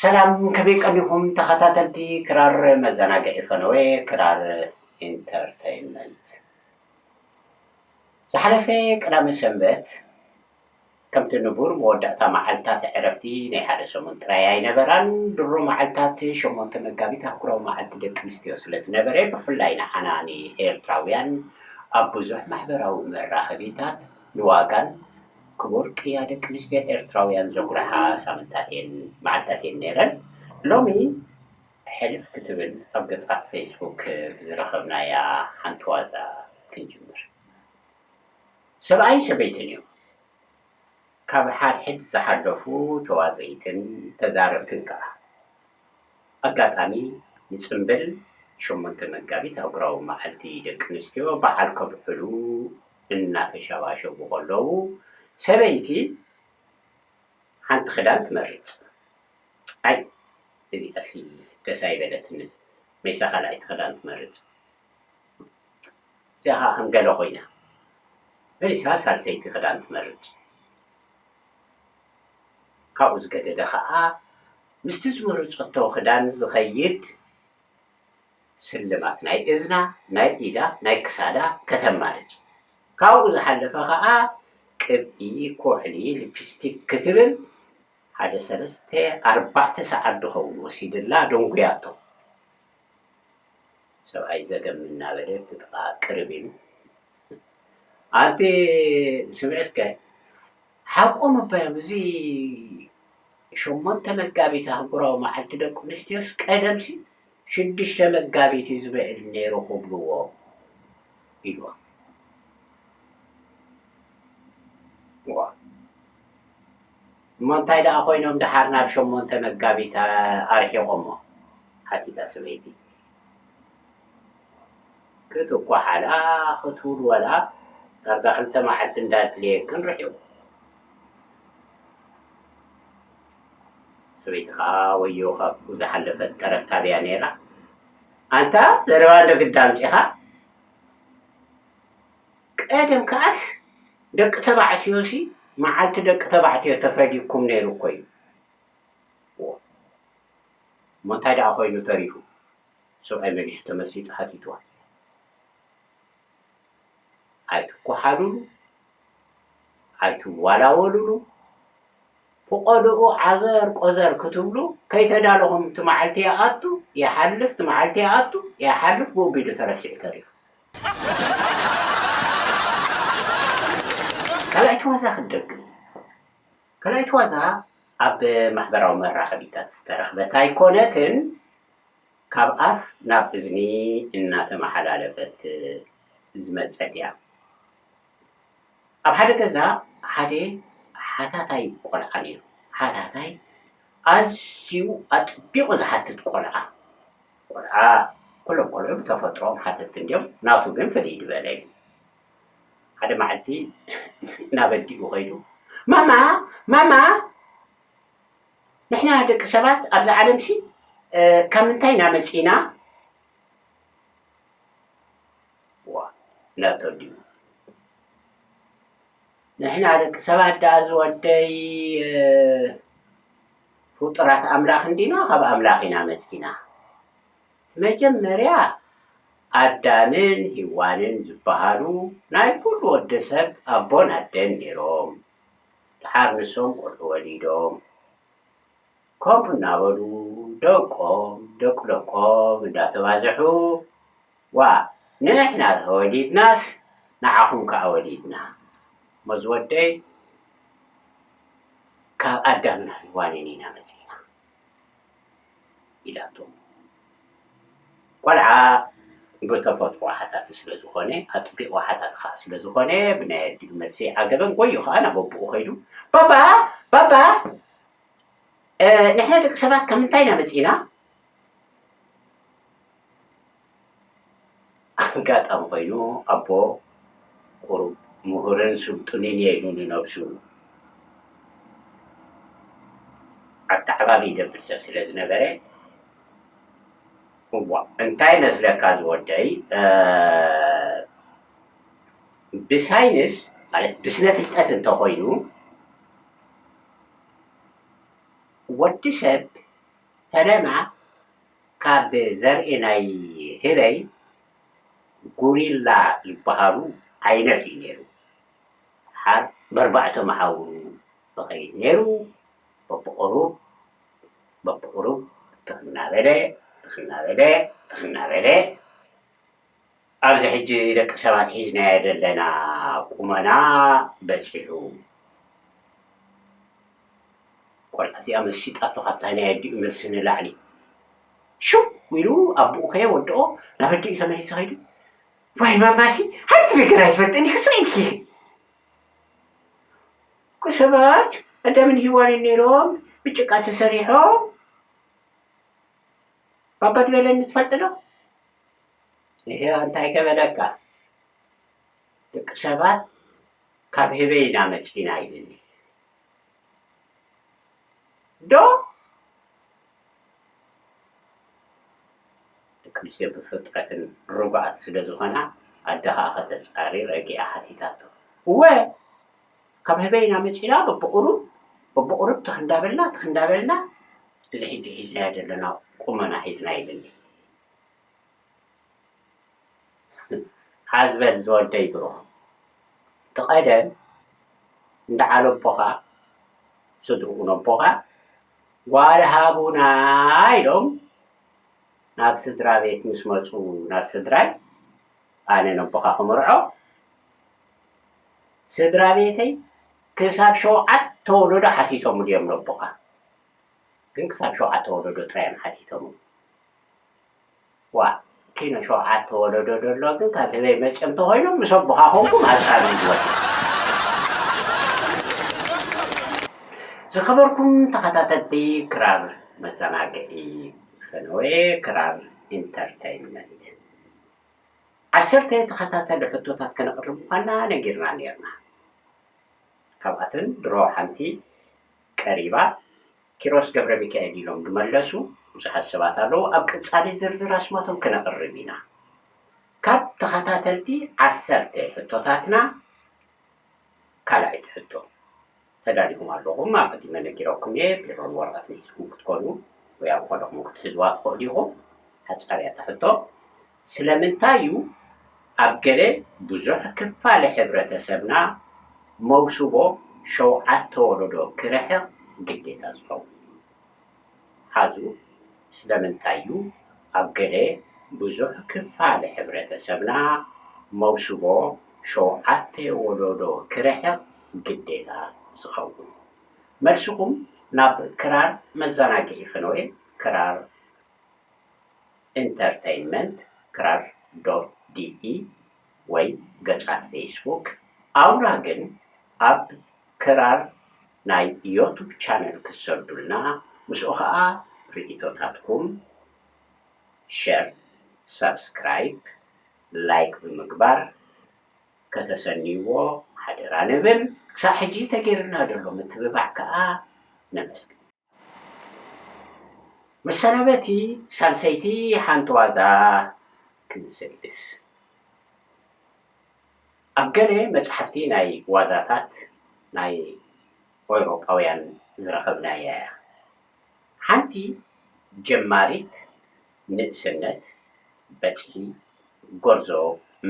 ሰላም፣ ከመይ ቀኒኹም ተኸታተልቲ ክራር መዘናግዒ ፈነወ፣ ክራር ኢንተርተይንመንት? ዝሓለፈ ቅዳመ ሰንበት፣ ከምቲ ንቡር መወዳእታ መዓልታት ዕረፍቲ ናይ ሓደ ሰሙን ጥራይ ኣይነበራን። ድሮ መዓልታት ሸሞንተ መጋቢት ኣህጉራዊ መዓልቲ ደቂ ኣንስትዮ ስለ ዝነበረ፣ ብፍላይ ንዓና ንኤርትራውያን ኣብ ብዙሕ ማሕበራዊ መራኸቢታት ንዋጋን ክቡር ቅያ ደቂ ኣንስትዮ ኤርትራውያን ዘጉልሓ ሳምንታት እየን፣ መዓልታት እየን ነይረን። ሎሚ ሕልፍ ክትብል ኣብ ገጻት ፌስቡክ ብዝረኸብናያ ሓንቲ ዋዛ ክንጅምር። ሰብኣይን ሰበይትን እዮም። ካብ ሓድሕድ ዝሓለፉ ተዋዘይትን ተዛረብትን ከኣ። ኣጋጣሚ ንጽምብል ሸሞንተ መጋቢት ኣህጉራዊ መዓልቲ ደቂ ኣንስትዮ በዓል ከብዕሉ እናተሸባሸቡ ከለዉ፣ ሰበይቲ ሓንቲ ክዳን ትመርጽ። ኣይ፣ እዚኣሲ ደስ ኣይበለትንን። መይሳ ካልኣይቲ ክዳን ትመርጽ። እዚኣ ኸኣ ከም ገለ ኮይና። መሊሳ ሳልሰይቲ ክዳን ትመርጽ። ካብኡ ዝገደደ ኸኣ ምስቲ ዝመረጸቶ ክዳን ዝኸይድ ስልማት ናይ እዝና፣ ናይ ኢዳ፣ ናይ ክሳዳ ከተማርጽ። ካብኡ ዝሓለፈ ኸኣ ቅብኢ፣ ኩሕሊ፣ ሊፕስቲክ ክትብል ሓደ ሰለስተ ኣርባዕተ ሰዓት ዝኸውን ወሲድላ ደንጉያቶ። ሰብኣይ ዘገም እናበለ እቲ ጥቓ ቅርብ ኢሉ፣ "ኣንቲ ስምዒ እስከ፣ ሓቆም እባ እዮም፣ እዚ ሸሞንተ መጋቢት ኣህጉራዊ መዓልቲ ደቂ ኣንስትዮስ ቀደምሲ ሽዱሽተ መጋቢት እዩ ዝብዕል ነይሩ ክብልዎ" ኢልዋ። ዋ። "እሞ እንታይ ደኣ ኮይኖም ደሓር ናብ ሸሞንተ መጋቢት ኣርሒቖሞ?" ሓቲታ ሰበይቲ። ክትኳሓላ ክትውልወላ ዳርጋ ክልተ መዓልቲ እንዳድለየክን ርሒቑ። ሰበይቲ ኸኣ ወዮ ካብኡ ዝሓለፈት ተረካብ እያ ነይራ። "ኣንታ ዘረባ እንዶ ግዳ ኣምጺኻ? ቀደም ከኣስ ደቂ ተባዕትዮሲ መዓልቲ ደቂ ተባዕትዮ ተፈልዩኩም ነይሩ እኮ እዩ። እሞ እንታይ ደኣ ኮይኑ ተሪፉ?" ሰብኣይ መሊሱ ተመሲጡ ሓቲትዋ። "ኣይትኳሓሉሉ፣ ኣይትዋላወሉሉ፣ ፍቐድኡ ዓዘር ቆዘር ክትብሉ ከይተዳለኹም፣ እቲ መዓልቲ ይኣቱ ይሓልፍ፣ እቲ መዓልቲ ይኣቱ ይሓልፍ፣ ብኡ ቢሉ ተረሲዑ ተሪፉ." ካልኣይቲ ዋዛ ክንደግም። ካልኣይቲ ዋዛ ኣብ ማሕበራዊ መራኸቢታት ዝተረኽበት ኣይኮነትን፣ ካብ ኣፍ ናብ እዝኒ እናተመሓላለፈት ዝመጸት እያ። ኣብ ሓደ ገዛ ሓደ ሓታታይ ቆልዓ ነይሩ። ሓታታይ ኣዝዩ ኣጥቢቑ ዝሓትት ቆልዓ። ቆልዓ፣ ኩሎም ቆልዑ ብተፈጥሮኦም ሓተትቲ እንድዮም፣ ናቱ ግን ፍልይ ዝበለ እዩ። ሓደ መዓልቲ ናብ ኣዲኡ ከይዱ፣ "ማማ፣ ማማ፣ ንሕና ደቂ ሰባት ኣብዚ ዓለምሲ፣ እ፣ ካብ ምንታይ ኢና መጺእና?" ዋ፣ ናቱ ኣዲኡ፣ "ንሕና ደቂ ሰባት ደኣ ዝወደይ፣ እ፣ ፍጡራት ኣምላኽ እንዲና፣ ካብ ኣምላኽ ኢና መጺእና። መጀመርያ ኣዳምን ሂዋንን ዝበሃሉ ናይ ኩሉ ወዲ ሰብ ኣቦን ኣደን ነይሮም። ደሓር ንሶም ቆልዑ ወሊዶም፣ ከምኡ እናበሉ ደቆም፣ ደቂ ደቆም እንዳተባዝሑ፣ ዋ፣ ንሕና ተወሊድናስ ንዓኹም ከኣ ወሊድና። እሞ ዝወደይ፣ ካብ ኣዳምን ሄዋንን ኢና መጺእና" ኢላቶ። ቆልዓ ብተፈጥሮ ሓታቲ ስለ ዝኾነ፣ ኣጥቢቑ ሓታቲ ኸኣ ስለ ዝኾነ፣ ብናይ ኣዲኡ መልሲ ኣይዓገበን። ጎዩ ኸኣ ናብ ኣቦኡ ኸይዱ፣ "ባባ፣ ባባ፣ እ፣ ንሕና ደቂ ሰባት ካብ ምንታይ ኢና መጺእና?" ኣጋጣሚ ኮይኑ ኣቦ ቁሩብ ምሁርን ስልጡንን እየ ኢሉ ንነብሱ ኣተዓባቢ ይደብር ሰብ ስለ ዝነበረ፣ "እዋ፣ እንታይ መስለካ ዝወደይ፣ እ፣ ብሳይንስ፣ ማለት ብስነ ፍልጠት እንተኾይኑ፣ ወዲ ሰብ ፈለማ ካብ ዘርኢ ናይ ህበይ ጉሪላ ዝበሃሉ ዓይነት እዩ ነይሩ። ሓር በርባዕተ መሓውሩ ዝኸይድ ነይሩ። በብቑሩብ በብቑሩብ ትኽ እናበለ ትኽ እናበለ ትኽ እናበለ ኣብዚ ሕጂ ደቂ ሰባት ሒዝናዮ ዘለና ቁመና በጺሑ። ቆልዓ እዚኣ መሲጣቶ ካብታ ናይ ኣዲኡ መልሲ ንላዕሊ ሽው ኢሉ ኣቦኡ ከየወድኦ ናብ ኣዲኡ ተመሊሱ ከይዱ፣ ዋይ ማማሲ ሓንቲ ነገር ኣይትፈልጥን ኢኺ ስቕ ኢልኪ። እኮ ሰባት ኣዳምን ሂዋንን ነይሮም ብጭቃ ተሰሪሖም ባባ ዝበለኒ ትፈልጢ ዶ? ይሄ እንታይ ከበለካ? ደቂ ሰባት ካብ ህበይ ኢና መጺና ኢልኒ ዶ? ደቂ ኣንስትዮ ብፍጥረትን ርጉኣት ስለ ዝኾና ኣደ ኸኣ ከተጻሪ ረጊኣ ሓቲታቶ። እወ ካብ ህበይ ኢና መጺና በብቑሩብ በብቑሩብ ትኽ እንዳበልና ትኽ እንዳበልና እዚ ሕጂ ሒዝናዮ ዘለና ቁመና ሒዝና ኢልኒ። ሓዝ በል ዝወደይ ብሩኽ። እቲ ቀደም እንዳ ዓለቦኻ ስድርኡ ነቦኻ ጓል ሃቡና ኢሎም ናብ ስድራ ቤት ምስ መፁ ናብ ስድራይ ኣነ ነቦኻ ክምርዖ ስድራ ቤተይ ክሳብ ሸውዓተ ወለዶ ሓቲቶምሉ እዮም ነቦኻ። ግን ክሳብ ሸውዓተ ወለዶ ጥራይ እዮም ሓቲቶምሉ። ዋ ኪኖ ሸውዓተ ወለዶ ደሎ ግን ካብ ህበይ መፅዮም ተኮይኖም ምስ ኣቦኻ ኮንኩም ኣብ ፃምእ ዝወድቕ። ዝኸበርኩም ተኸታተልቲ ክራር መዘናግዒ ፈነወ ክራር ኢንተርተይንመንት ዓሰርተ ተኸታተሊ ሕቶታት ከነቕርብ ምዃንና ነጊርና ነርና። ካብኣተን ድሮ ሓንቲ ቀሪባ ኪሮስ ገብረሚካኤል ኢሎም ዝመለሱ ብዙሓት ሰባት ኣለዉ። ኣብ ቀጻሊ ዝርዝር ኣስማቶም ክነቕርብ ኢና። ካብ ተኸታተልቲ ዓሰርተ ሕቶታትና ካልኣይቲ ሕቶ። ተዳሊኹም ኣለኹም ኣቐዲመ ነጊረኩም እየ። ቢሮን ወረቐትን ሒዝኩም ክትኮኑ ወይ ኣብ ኾለኹም ክትሕዝዋ ትኽእሉ ኢኹም። ሓጻር እያ እታ ሕቶ። ስለምንታይ እዩ ኣብ ገለ ብዙሕ ክፋል ሕብረተሰብና መውስቦ ሸውዓተ ወለዶ ክርሕቕ ግዴታ ዝኸውን? ሓዙ ስለምንታይ እዩ ኣብ ገለ ብዙሕ ክፋል ሕብረተሰብና መውስቦ ሸውዓተ ወለዶ ክርሕቕ ግዴታ ዝኸውን? መልስኹም ናብ ክራር መዘናግዒ ፈነወ ክራር ኢንተርተይንመንት ክራር ዶት ዲኢ ወይ ገጻት ፌስቡክ ኣውራ ግን ኣብ ክራር ናይ ዮቱብ ቻነል ክትሰዱልና ምስኡ ኸኣ ርእይቶታትኩም ሸር ሳብስክራይብ ላይክ ብምግባር ከተሰንይዎ ሓደራ ንብል። ክሳዕ ሕጂ ተገይርና ዘሎ ምትብባዕ ከኣ ነመስግን። መሰናበቲ ሳልሰይቲ ሓንቲ ዋዛ ክንስልስ። ኣብ ገለ መጻሕፍቲ ናይ ዋዛታት ናይ ኤውሮጳውያን ዝረኸብናያ እያ። ሓንቲ ጀማሪት ንእስነት በጽሒ ጎርዞ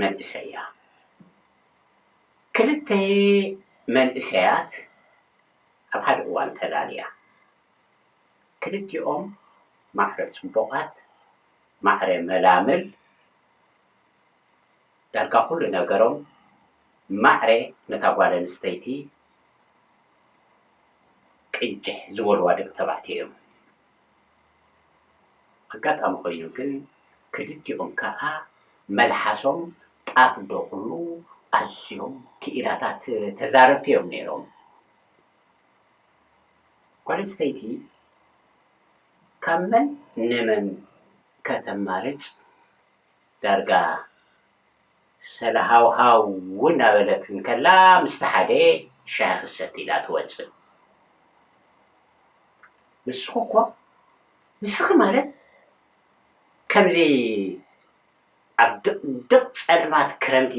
መንእሰይ እያ። ክልተ መንእሰያት ኣብ ሓደ እዋን ተላልያ። ክልቲኦም ማዕረ ጽቡቓት፣ ማዕረ መላምል፣ ዳርጋ ኩሉ ነገሮም ማዕረ ነታ ጓል ኣንስተይቲ ቅጅሕ ዝበልዋ ደቂ ተባዕትዮ እዮም። ኣጋጣሚ ኮይኑ ግን ክልቲኦም ከኣ መልሓሶም ጣፍ ዶ ኩሉ ኣዝዮም ክኢላታት ተዛረብቲ እዮም ነይሮም። ጓል ኣንስተይቲ ካብ መን ንመን ከተማርጽ ዳርጋ ሰለ ሃውሃው እናበለት እንከላ ምስቲ ሓደ ሻሂ ክሰቲ ኢላ ትወጽእ። ንስኺ እኮ ንስኺ ማለት ከምዚ ኣብ ድቕድቕ ጸልማት ክረምቲ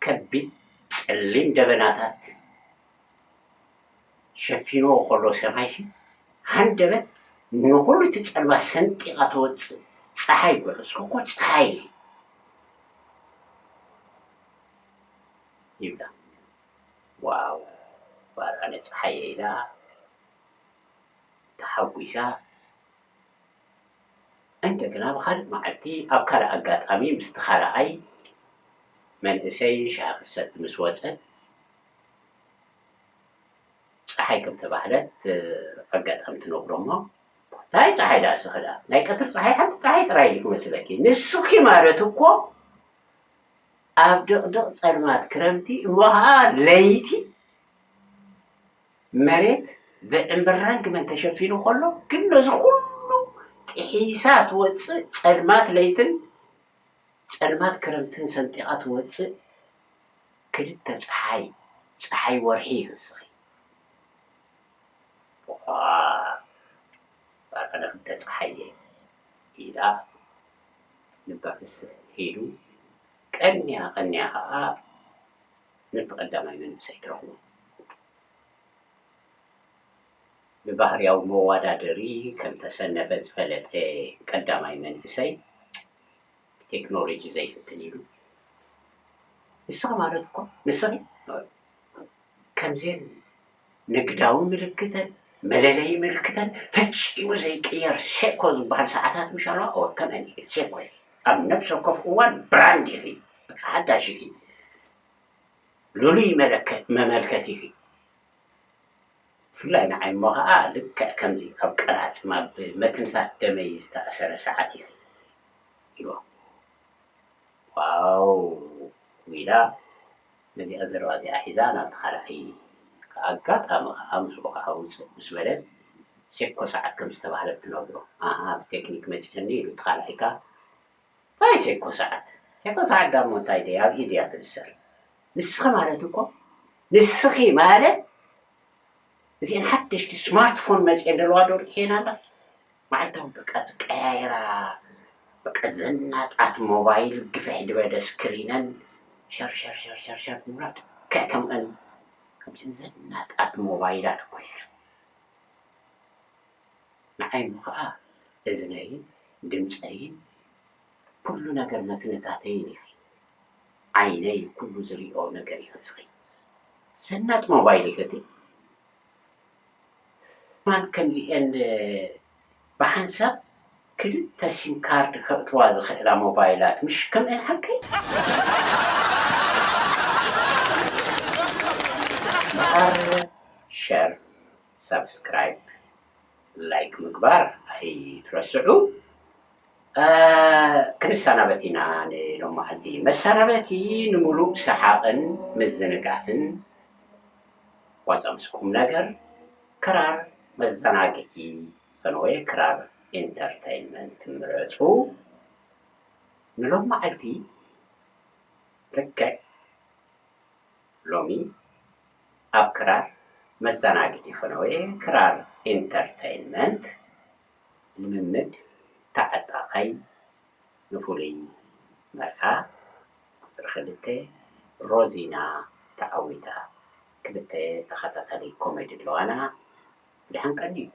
ከቢድ ጸሊም ደበናታት ሸፊንዎ ከሎ ሰማይሲ ሃንደበት ንኹሉ እቲ ጸልማት ሰንጢቓ ትወጽእ ጸሓይ እኮ፣ እስኪ እኮ ጸሓይ ይብላ። ዋው፣ ጓል ኣነ ጸሓየ ኢላ ተሓጒሳ። እንደገና ብኻልእ መዓልቲ ኣብ ካልእ ኣጋጣሚ ምስቲ ካልኣይ መንእሰይ ሻሂ ክትሰቲ ምስ ወጸት፣ ጸሓይ ከም ተባህለት ኣጋጣሚ ትነግሮ እሞ፣ "እንታይ ጸሓይ ደኣ እስኺ ደኣ? ናይ ቀትሪ ጸሓይ ሓንቲ ጸሓይ ጥራይ ድዩ ክመስለኪ? ንስኺ ማለት እኮ ኣብ ድቕድቕ ጸልማት ክረምቲ እሞ ኸኣ ለይቲ መሬት ብዕምበራን ግመን ተሸፊኑ ከሎ፣ ግን ነዚ ኩሉ ጥሒሳ ትወጽእ ጸልማት ለይትን ጸልማት ክረምትን ሰንጢቓ ትወጽእ ክልተ ጸሓይ፣ ጸሓይ ወርሒ ኢኺ ንስኺ። ዋእ፣ ኣነ ክልተ ጸሓይ እየ" ኢላ ልባ ፍስሕ ኢሉ፣ ቀንያ ቀንያ ኸኣ ነቲ ቀዳማይ መንእሰይ ትረኽቦ። ብባህርያዊ መዋዳደሪ ከም ተሰነፈ ዝፈለጠ ቀዳማይ መንእሰይ፣ ብቴክኖሎጂ ዘይፍትን ኢሉ። ንስኺ ማለት እኮ፣ ንስኺ ከምዘን ንግዳዊ ምልክተን መለለዪ ምልክተን ፈጺሙ ዘይቅየር ሴኮ ዝበሃል ሰዓታት ምሽ ኣለዋ። እወ፣ ከምአን ኢኺ፣ ሴኮ ኢኺ። ኣብ ነብሲ ወከፍ እዋን ብራንድ ኢኺ፣ በቃ ሓዳሽ ኢኺ። ልሉይ መለከ-፣ መመልከቲ ኢኺ። ብፍላይ ንዓይ እሞ ኸኣ ልክዕ ከምዚ ኣብ ቀላጽም ኣብ መትንታት ደመይ ዝተኣሰረ ሰዓት ኢኺ ኢልዋ። ዋው ኢላ ነዚኣ ዘረባ እዚኣ ሒዛ ናብቲ ካልኣይ፣ ኣጋጣሚ ኸኣ ምስኡ ኸኣ ውፅእ ምስ በለት፣ ሴኮ ሰዓት ከም ዝተባህለት ትነግሮ። ኣሃ፣ ብቴክኒክ መፂአኒ ኢሉ እቲ ካልኣይ ከኣ፣ እንታይ ሴኮ ሰዓት? ሴኮ ሰዓት ዳሞ እንታይ ደይ ኣብ ኢድ እያ ትእሰር። ንስኺ ማለት እኮ፣ ንስኺ ማለት እዚአን ሓደሽቲ ስማርትፎን መፂአን ዘለዋ ዶ ርኢኽየን ኣለኺ? መዓልታዊ በቃ ዝቀያየራ፣ በቃ ዘናጣት ሞባይል፣ ግፍሕ ዝበለ ስክሪነን ሸር ሸር ሸር ሸር ሸር ዝብላ፣ ልክዕ ከምአን ከምዚአን ዘናጣት ሞባይላት እኮ እየን። ንዓይ እሞ ኸዓ እዝነይን ድምፀይን ኩሉ ነገር መትንታተይን ኢኺ። ዓይነይ ኩሉ ዝሪኦ ነገር ኢኺ እስኺ። ዘናጥ ሞባይል ኢኺ እቲ። ማን ከምዚአን ብሓንሳብ ክልተ ሲም ካርድ ከእትዋ ዝኽእላ ሞባይላት፣ ምሽ ከምአን ሓቀይ? መቐር ሸር፣ ሳብስክራይብ፣ ላይክ ምግባር ኣይትረስዑ። እ፣ ክንሰናበት ኢና ንሎማዓንቲ። መሰናበቲ ንምሉእ ሰሓቕን ምዝንጋዕን ዋዛ ምስ ቁም ነገር፣ ክራር መዘናግዒ ፈነወ ክራር ኢንተርተይንመንት ምረጹ። ንሎማዓንቲ ልክዕ ሎሚ ኣብ ክራር መዘናግዒ ፈነወ ክራር ኢንተርተይንመንት ልምምድ ተዓጣቓይ ንፍሉይ መርዓ ቁጽሪ ክልተ ሮዚና ተዓዊታ። ክልተ ተኸታታሊ ኮሜዲ ኣለዋና። ብደሓን ቀንዩ።